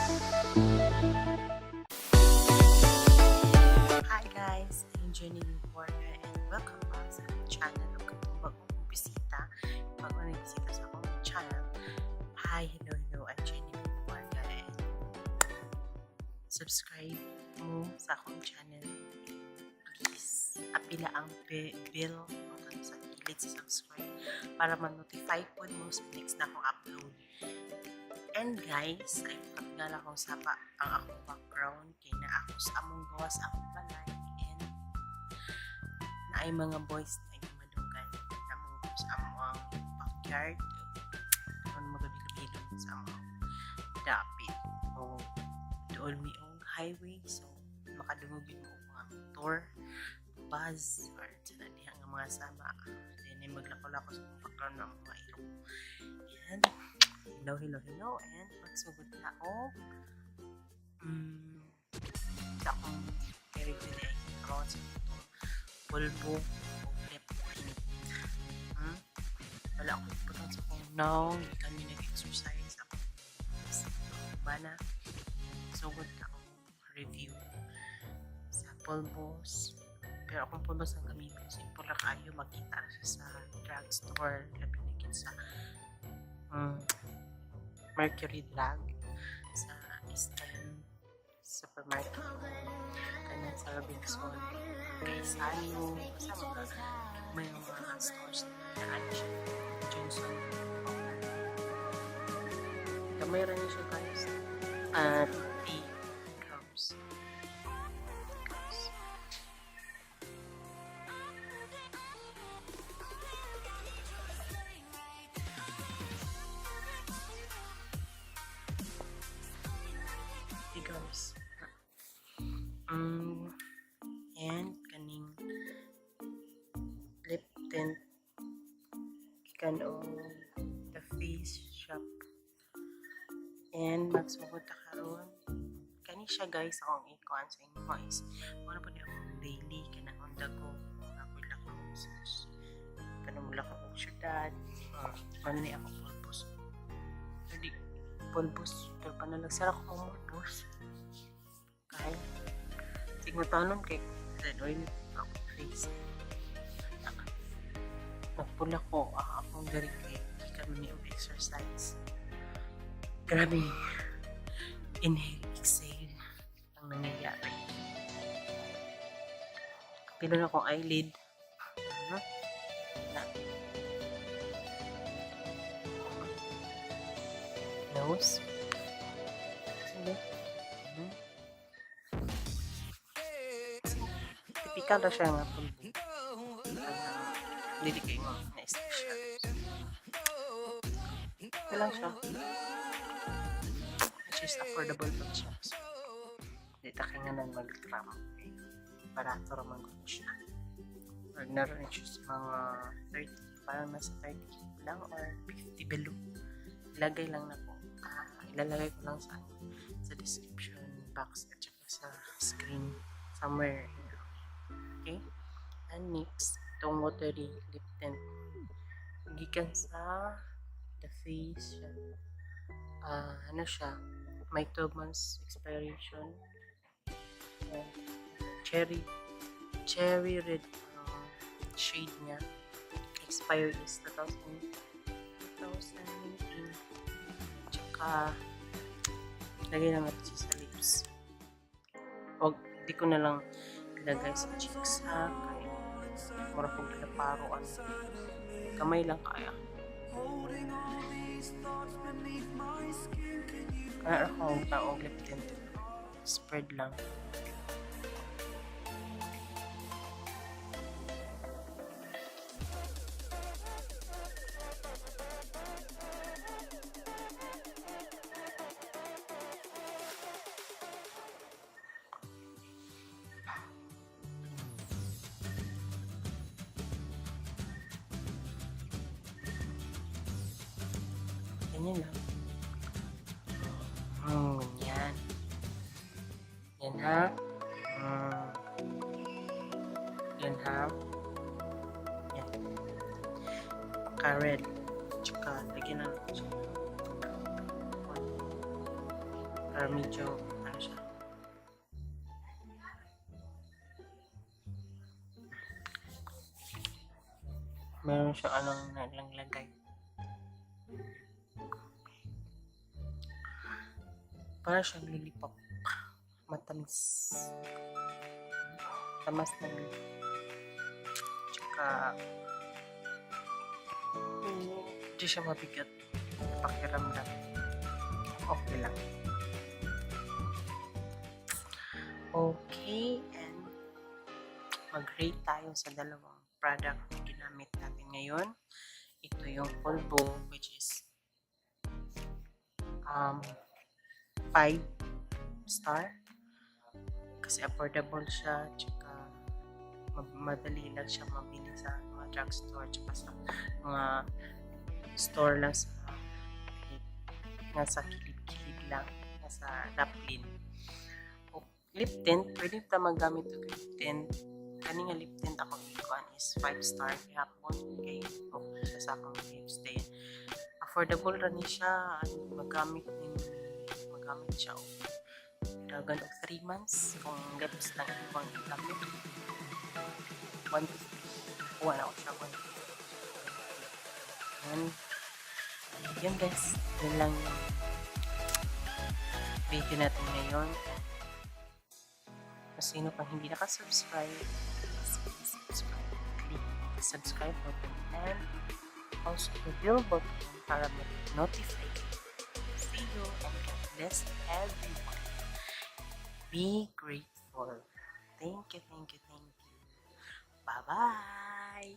Hi guys, I'm Jenny Borga and welcome back sa akong channel. Ug katong bagong bisita, bago na bisita sa akong channel. Hi, hello, hello. I'm Jenny Borga and subscribe mo sa akong channel. Please, apila ang bell button sa gilid sa subscribe para ma-notify po mo sa next na akong upload. And guys, ay nga akong sapa ang akong background kay na ako sa among gawas sa akong balay and naay mga boys na inyong madunggan na mo sa among backyard, ano, magabilog sa among dapit o dool mi og highway, so makadungog yun mo og mga motor, buzz or sa na diha nga mga sama. Then ay maglakaw-lakaw sa akong background ng mga ilong. And hello, hello, hello, and magsugod na og sa akong review ni karon sa itong pulbo o lip tint. Wala akong butang sa akong nawong, di kami nag-exercise ako sa bana. Sugod na akong review sa pulbos. Pero akong pulbos ang gamitin, simple ra kaayo, makita ra siya sa drugstore, labi na gid sa Mercury Drug, sa SM Supermarket, kanang sa Robinson, kay Salo, basta mga may mga stores na ano siya, Johnson. Gamay ra ni siya, guys. 50 grams. Grams. 50 grams. And kaning lip tint gikan og The Face Shop. And magsugod ta karon. Kani siya, guys, akong ikuan sa inyo is mao na po ni akong daily kana on the go. Ako lakaw sa kanang mulakaw og syudad. Mao ni ako pulbos. Pero di pulbos, pero panalagsara ko pulbos. Kay sig matanon kay then oily ako face. Nagpula ko akong diri kay gikan man ni og exercise. Grabe. Inhale, exhale ang nangyayari. Pila na akong eyelid. Na. Nose. Sige. Typical ra siya nga pulbo. Dili kay mo na special. Okay lang siya. Which is affordable pa siya. So, di ta kay nga mag-tram. Okay. Barato ra man gud siya. Or naroon siya sa mga 30, parang nasa 30 lang or 50 below. Ilagay lang na po. Ilalagay ko lang sa description box at saka sa screen somewhere here. Okay? And next, itong watery lip tint. Gikan sa The Face siya. Ano siya, may 12 months expiration. Ayan. Cherry red shade niya. Expired is 2000, 2019. Tsaka, lagay lang natin siya sa lips. Wag, di ko na lang ilagay sa cheeks ha. Kaya, mura kong pinaparo ano. Kamay lang kaya. Kaya ako taong lip tint. Spread lang. Ganyan lang. Ganyan. Yan ha. Yan ha. Yan. Paka-red. Tsaka, lagyan na natin siya. Pero medyo, ano siya. Meron siya anong nalang lagay. Para siyang lollipop. Matamis. Tamas ng tsaka hindi siya mabigat. Pakiramdam. Okay lang. Okay, and mag-rate tayo sa dalawang product na ginamit natin ngayon. Ito yung Pulbo, which is 5 star. Kasi affordable siya, tsaka madali lang siya mabili sa mga drugstore, tsaka sa mga store lang sa nasa kilid-kilid lang, nasa Daplin. O, lip tint, pwede ta maggamit og lip tint. Kani nga lip tint akong ikuan is 5 star gihapon kay okay siya sa akong lips din. Affordable ra ni siya, ano, magamit siya og dagan og 3 months kung lips lang imong gigamit. 150. Kuha na ko siya 150. Yun. Yun guys, yun lang yung video natin ngayon. Kung sino pang hindi nakasubscribe, please, please subscribe. Click the subscribe button and also the bell button para ma-notify kayo. See you and God bless everyone. Be grateful. Thank you, thank you, thank you. Bye-bye!